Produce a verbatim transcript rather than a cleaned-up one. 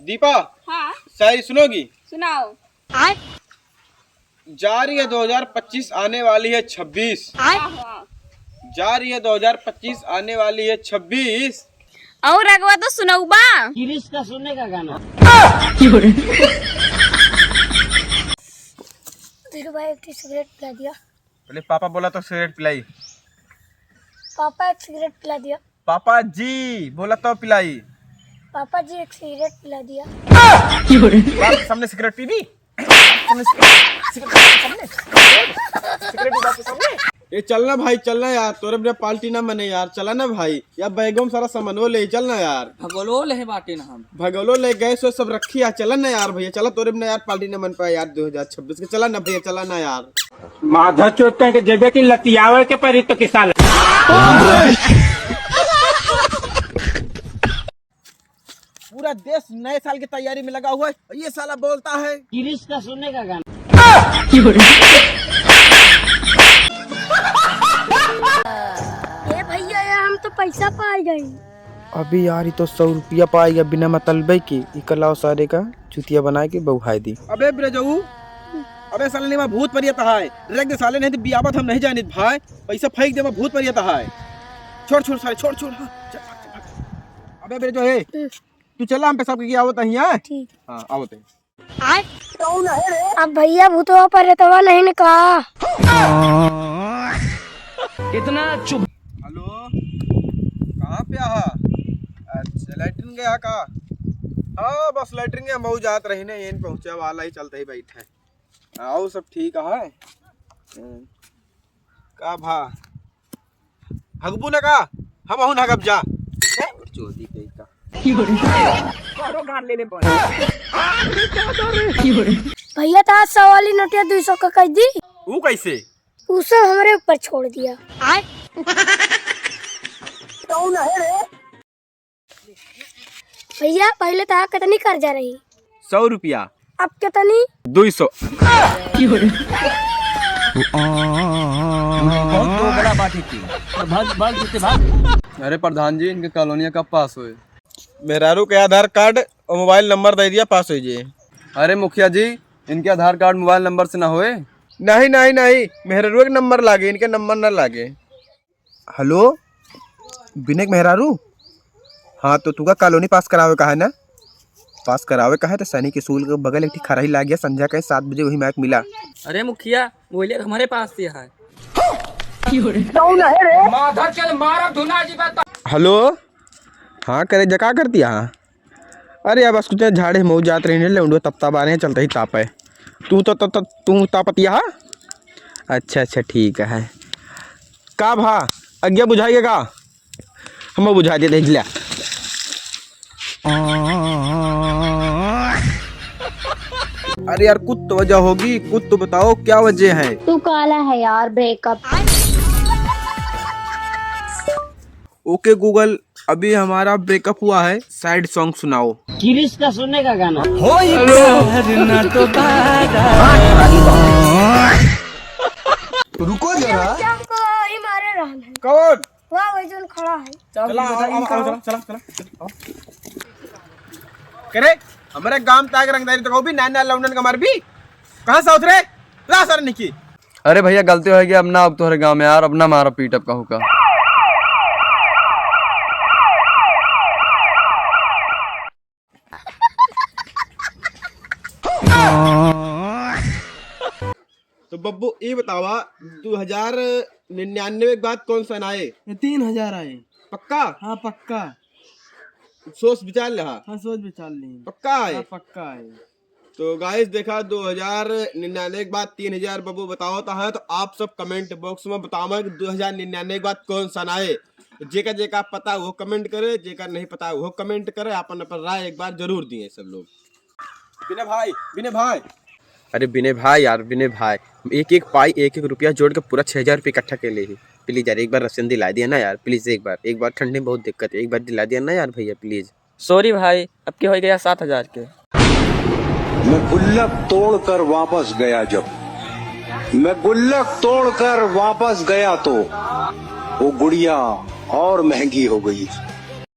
दीपा, हाँ। शायरी सुनोगी? सुनाओ। जा रही है दो हज़ार पच्चीस, आने वाली है छब्बीस। हाँ, हाँ। जा रही है दो हज़ार पच्चीस, आने वाली है छब्बीस। और अगवा तो सुनौबा। गिरीश का सुनने का गाना। धीरू भाई, एक ठो सिगरेट पिला दिया। बोले, "पापा बोला तो सिगरेट पिलाई।" पापा, एक सिगरेट पिला दिया। पापा जी बोला तो पिलाई। पापा जी, एक सिगरेट पिला दिया। बाप के सामने सिगरेट पीबी? सामने सिगरेट, सिगरेट सामने? सिगरेट बाप के सामने? ए, चलना भाई, चलना यार, तोरे बिना पार्टी ना मने यार, चला ना भाई। या बैगो में सारा सामानो ले, चल ना यार। भगोलो ले बाटे ना हम। भगोलो ले, गैस वैस सब रखी है, चला ना यार भैया, चला, तोरे बिना यार पार्टी ना मन पाए यार, दो हज़ार छब्बीस के, चला ना भैया, चला ना यार। माधव चोद कहीं के जेबे की लतियावे के परी तो किसान। पूरा देश नए साल की तैयारी में लगा हुआ है, ये साला बोलता है। गिरीश का सुनने का गाना। ए भैया, ये हम तो पैसा पाए गए। अबे यार, ई तो सौ रुपया पाए गया बिना मतलबे के। इकर लाओ सारे का चुतिया बनाए के बउहाए दी। अबे ब्रजऊ, अबे साले निमा भूत परियत है, रेग दे साले, नहीं तो बियाबत हम नहीं जानित भाई, पैसा फेंक दे, मैं भूत परियत है। छोड़, छोड़ साले, छोड़, छोड़, हाँ, चल, भाग, चल, भाग। अबे ब्रजऊ, हे, हम्म। तू चला, हम पेशाब करके आवत ही, हाँ? ठीक। हाँ, आवत ही। अब भैया भूतवा परियतवा नहीं न का? इतना चुप। हेलो, कहाँ पे आहा? अच्छा, लैट्रिन गया का? हाँ, बस लैट्रिन गया, मऊ जात रही ने, एन पहुँचे वाला ही, चलते ही बैठे। आओ, सब ठीक है? हम्म। का भा? हगबू न का? हम अहू न हगब जा। चोदी कही का। भैया, तो आज सौ वाली नोटिया दो सौ का कर दी। ऊ कैसे? ऊ सब हमरे ऊपर छोड़ दिया। आय। कौन है रे? भैया, पहले तो कितनी कर्जा रही? सौ रुपया। अब कितनी? दो सौ। बहुत दोगला बात है। भाग, भाग, जूते भाग। अरे प्रधान जी, इनके कॉलोनिया कब पास होए? मेहरारू के आधार कार्ड और मोबाइल नंबर दे दिया, पास हो जाए। अरे मुखिया जी, इनके आधार कार्ड मोबाइल नंबर से ना होए? नहीं, नहीं, नहीं, मेहरारू के नंबर लागे, इनके नंबर ना लागे। हेलो, विनय के मेहरारू? हाँ, तो तुका कॉलोनी पास करावे का है ना? पास करावे का है तो सैनिक स्कूल के बगल एक ठी खरही लाग गया, संझा के सात बजे वही माइक मिला। अरे मुखिया, वो ले हमारे पास से है। कौन है रे? माधर चल मारा धुना जी बात। हेलो, हाँ करे जका करती है। अरे यार, बस कुछ झाड़े मऊ जात रही, ले उंडो तपता बारे चलते ही ताप है। तू तो, तो, तो तू तापतिया हा? अच्छा, अच्छा, ठीक है। का भा, अगिया बुझाई का? हम बुझा देते हैं, ले। अरे यार, कुछ तो वजह होगी, कुछ तो बताओ, क्या वजह है? तू काला है यार, ब्रेकअप। ओके गूगल, अभी हमारा ब्रेकअप हुआ है, सैड सॉन्ग सुनाओ। गिरीश का सुनने का गाना। हो प्यार ना दोबारा। रुको जरा। क्या हमको वही मारे रहन है? कौन? वाह, वही जोन खड़ा है। चला, आओ, आओ, चला, चला, चला, चला, आओ। करे, हमारे गांव ताक रंगदारी तो भी नैना लौंडन का मार भी। कहाँ से उतरे? ला सर निकी। अरे भैया, गलती हो गई, अब ना, अब तोहरे गाँव में यार, अब ना मारा पीट, अब कहू का। तो बब्बू, ई बतावा, दो हजार निन्यानवे के बाद कौन सा आए? ये तीन हजार आए। पक्का? हाँ, पक्का। सोच विचार ले, हाँ। हाँ, सोच विचार ले। पक्का है? हाँ, पक्का है। तो गाइस, देखा, दो हजार निन्यानवे के बाद तीन हजार बब्बू बतावत है, तो आप सब कमेंट बॉक्स में बतावा कि दो हजार निन्यानवे के बाद कौन सा आए। जेका जेका पता वो कमेंट करे, जेका नहीं पता वो कमेंट करे, अपन अपन राय एक बार जरूर दिए सब लोग। विनय भाई, विनय भाई। अरे विनय भाई यार, विनय भाई, एक एक पाई, एक एक रुपया जोड़ के पूरा छह हजार रुपये इकट्ठा कर ले ही। प्लीज यार, एक बार राशन दिला दिया ना यार, प्लीज एक बार, एक बार, ठंडी में बहुत दिक्कत है, एक बार दिला दिया ना यार भैया, प्लीज। सॉरी भाई, अब के हो गया सात हजार के। मैं गुल्लक तोड़कर वापस गया जब, मैं गुल्लक तोड़कर वापस गया तो वो गुड़िया और महंगी हो गई।